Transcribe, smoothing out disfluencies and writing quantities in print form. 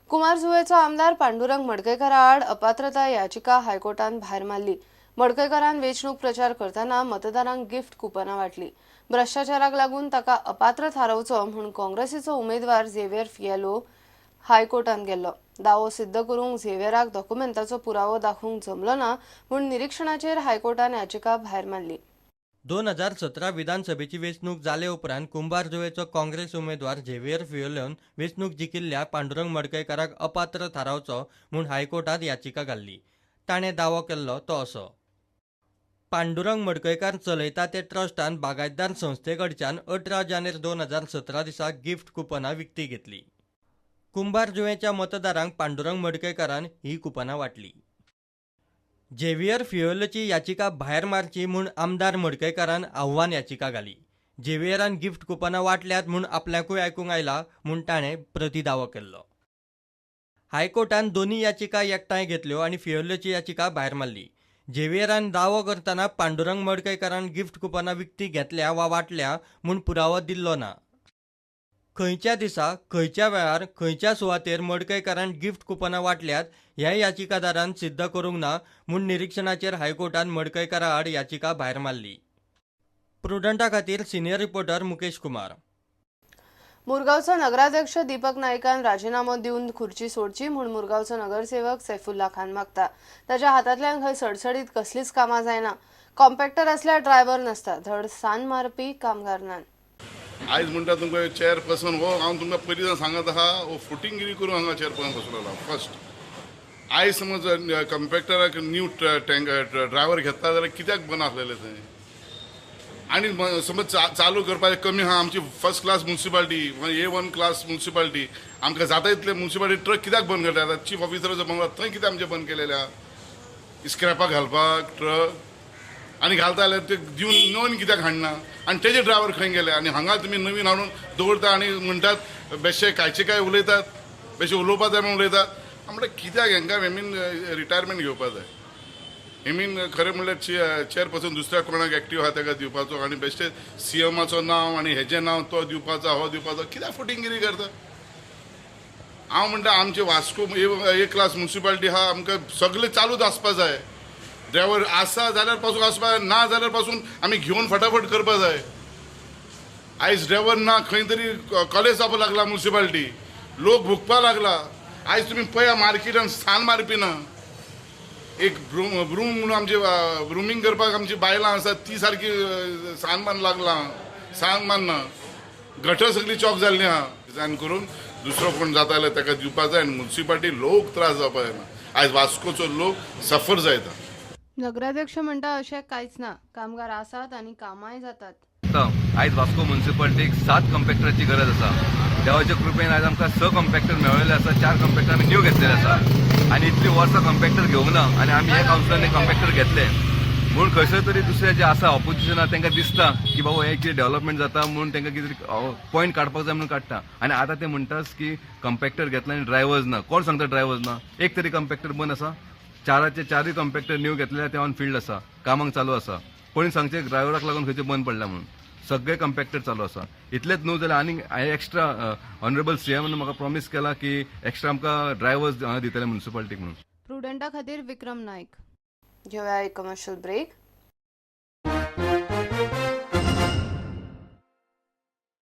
कुमारजुवेचो आमदार पांडुरंग मडकयकारा आड अपात्रता याचिका हायकोर्टान भायर मारली. मडकयकारान वेंचणूक प्रचार करतना मतदारांक गिफ्ट कुपनां वांटली. भ्रश्टाचाराक लागून ताका अपात्र थारावचो म्हूण काँग्रेसीचो उमेदवार झेवियर फिएलो हायकोर्टात गेल्लो. दावो सिद्ध करूंक झेवियराक डॉक्युमेंटाचो पुरावो दाखोवंक जमलो ना म्हूण निरिक्षणाचेर हायकोर्टान याचिका भायर मारली. 2017 विधानसभेची वेंचणूक जाले उपरांत कुंभारजुवेचो काँग्रेस उमेदवार झेवियर फियोलोन वेंचणूक जिखिल्ल्या पांडुरंग मडकयकाराक अपात्र थारावचो म्हूण हायकोर्टात याचिका घाल्ली. ताणें दावो केल्लो तो असो: पांडुरंग मडकयकार चलयता ते ट्रस्टान बागायतदार संस्थे कडच्यान 18 जानेर 2017 दिसा गिफ्ट कुपनां विकती घेतली. कुंभारजुवेच्या मतदारांक पांडुरंग मडकयकारान ही कुपनां वांटली. झेवियर फियोलोची याचिका भायर मारची म्हूण आमदार मडकयकारान आव्हान याचिका घाली. झेवियरान गिफ्ट कुपनां वांटल्यात म्हूण आपल्याकूय आयकूंक आयला म्हूण ताणें प्रतिदावो केल्लो. हायकोर्टान दोनूय याचिका एकठांय घेतल्यो आनी फियोलोची याचिका भायर मारली. झेवियरान दावो करतना पांडुरंग मडकयकारान गिफ्ट कुपनां विकती घेतल्या वा वांटल्या म्हूण पुरावो दिल्लो ना. खंयच्या दिसा, खंयच्या वेळार, खंयच्या सुवातेर मडकयकारान गिफ्ट कुपनां वांटल्यात हें याचिकादारान सिद्ध करूंक ना म्हूण निरिक्षणाचेर हायकोर्टान मडकयकारा आड याचिका भायर मारली. प्रुडंटा खातीर सिनियर रिपोर्टर मुकेश कुमार. मुरगांवचो नगराध्यक्ष दीपक नायकान राजिनामो दिवन खुर्ची सोडची म्हूण मुरगांवचो नगरसेवक सैफुल्ला खान मागता. ताच्या हातांतल्यान खंय सडसडीत कसलीच कामां जायना. कॉम्पॅक्टर असल्यार ड्रायव्हर नासता, धड सान मारपी कामगार नात. आयज म्हणटा तुमकां चेअरपर्सन हो, हांव तुमकां पयलीं सांगत आहा, हो फुटिंगिरी करून हांगा चेअरपर्सन बसलेलो. फर्स्ट, आयज समज कंपॅक्टराक न्यू टँक ड्रायव्हर घेतला जाल्यार कित्याक बंद आसलेलें थंय? आनी समज चालू करपाचें कमी आहा. आमची first class municipality, A1 class municipality, आमकां जाता इतले मुन्सिपालिटी ट्रक कित्याक बंद करता? आतां चीफ ऑफिसराचो बंगलो, थंय कित्याक आमचें बंद केलेलें आहा? स्क्रॅपाक घालपाक ट्रक आनी घालता जाल्यार ते दिवन नवीन कित्याक हाडना? आनी तेजे ड्रायव्हर खंय गेले? आनी हांगा तुमी नवीन हाडून दवरता आनी म्हणटात, बेश्टे कायचे काय उलयतात, बेश्टे उलोवपा जाय म्हणून उलयतात. हांव म्हणटा, कित्याक हांकां हेमीन रिटायरमेंट घेवपा जाय. हेमीन खरें म्हणल्यार चेअरपर्सन दुसऱ्या कोणाक एक्टीव आहा ताका दिवपाचो आनी बेश्टे सीएमाचो नांव आनी हेजें नांव, तो दिवपाचो, हो दिवपाचो, कित्याक फटिंगिरी करता? हांव म्हणटा, आमचे वास्को ए क्लास मुन्सिपालिटी आहा, आमकां सगळें चालूच आसपा जाय. ड्रायव्हर आसा जाल्यार पासून आसपा जाय, ना जाल्यार पासून आमी घेवन फटाफट करपा जाय. आयज ड्रायव्हर ना, खंय तरी कॉलेज जावपाक लागला मुन्सिपालिटी, लोक भुकपा लागला. आयज तुमी पळया, मार्केटान सान मारपी ना. एक ब्रूम ब्रूम म्हणून आमची ब्रुमींग करपाक आमची बायलां आसात, ती सारकी सान मारून लागला, सान मारना. गटर सगळी चॉक जाल्ली आहा. डिजायन करून दुसरो कोण जाता जाल्यार ताका दिवपा जाय आनी मुन्सिपालिटी लोक त्रास जावपा जायना. आयज वास्कोचो लोक सफर जायता. नगराध्यक्ष म्हणटा, अशें कांयच ना, कामगार आसात आनी कामांय जातात. आयज वास्को मुन्सिपालिटीक सात कंपॅक्टराची गरज आसा. देवाच्या कृपेन आयज आमकां स कंपॅक्टर मेळिल्ले आसा. चार कंपॅक्टर आमी न्यू घेतलेले आसा आनी इतली वर्सां कंपॅक्टर घेवंक ना आनी आमी ह्या कावन्सिलांनी कंपॅक्टर घेतले म्हूण खंयसर तरी दुसरे जे आसा ऑपोजिशना, तांकां दिसता की बाबा हें कितें डेव्हलपमेंट जाता म्हूण तांकां कितें पॉयंट काडपाक जाय म्हणून काडटा. आनी आतां ते म्हणटात की कंपॅक्टर घेतला आनी ड्रायव्हर्स ना. कोण सांगता ड्रायव्हर्स ना? एक तरी कंपॅक्टर बंद आसा? चाराचे चारूय कंपॅक्टर न्यू घेतलेले, ते ऑन फिल्ड आसा, कामाक चालू आसा. कोणी सांगचे ड्रायव्हराक लागून खंयचे बंद पडला म्हणून? सगळे कंपॅक्टर चालू आसा. इतलेच न्हू जाल्यार आनीक हांवें एक्स्ट्रा, ऑनरेबल सीएमान म्हाका प्रॉमीस केला की एक्स्ट्रा आमकां ड्रायव्हर्स दितले म्युनिसिपालिटीक म्हणून. प्रुडंटा खातीर विक्रम नायक. घेवया एक कमर्शियल ब्रेक.